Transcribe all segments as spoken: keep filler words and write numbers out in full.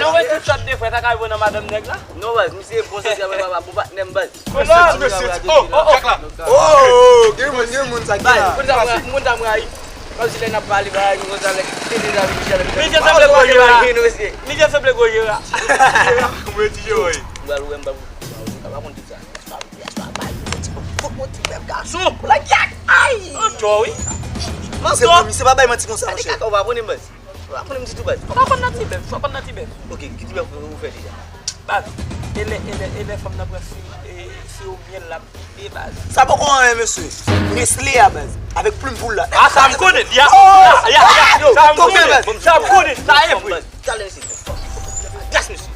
nou wè tout sòt de frè, sa ka rive nan madanm nèg la. Non, baz, misye bon santi avè papa, bon patnè m, baz. Mesye, ti mesye, ti, oh, oh, oh. Chak la. Oh, gen moun, gen moun sa ki la. Baz, moun sa m ra-, moun sa m rayi. Kòmsi lè n ap pale bagay nou konsa, lè tete sa vin chèlè. Misye sanble gwo jera. Misye sanble gwo jera. Mwen di yo, wi. M pral wè, m pral, m pa konn tout sa. Fòk mwen ti bèf gason. Like, yak, ay. Antò, wi. Se pa, se pa bay manti konsa, monchè. Kaka, ou pa konnen, baz. Ou pa konnen m ditou, baz. Ou pa konn nan ti bèf, ou pa konn nan ti bèf. Ok, ki ti bèf ou fè deja? Baz, e lè, e lè, e lè fanm nan pran si, e, siwo myèl la, e, baz. Sa poko anyen, mesye. Nestle a, baz. Avèk plim poul la. A, sa m konnen. Ya, ya, ya, ya. Sa m konnen. Sa m konnen. Sa e vre. Talè, mesye. Gras, mesye.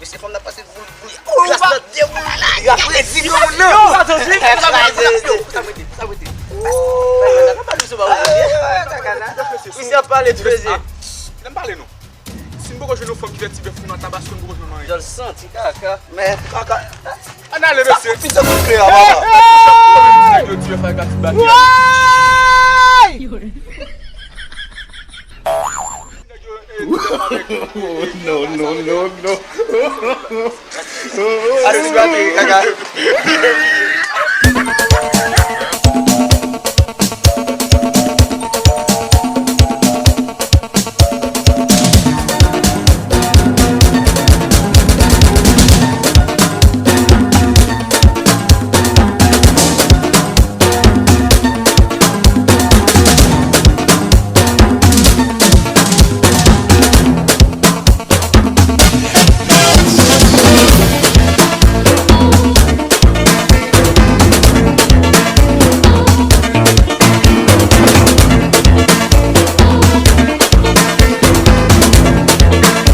Mesye, fanm nan pase boul, boul. Gras nan de boul la. Gras nan de boul la. Yo, sa santi. Sa mete, sa mete, sa mete. Misye ap pale tou, mesye. Lè m pale nou. Si m poko jwenn yon fanm ki fè ti bèf pou nou a Tabasco, m poko jwenn anyen. Jan l santi kaka. Men kaka. Ann ale, mesye. Sa kout klè a, papa. Nèg yo ti bèf avèk ti bati a. Nèg yo, eh, ti bèf avèk, eh, eh, non, non, non, non. Ale, ti bati, kaka.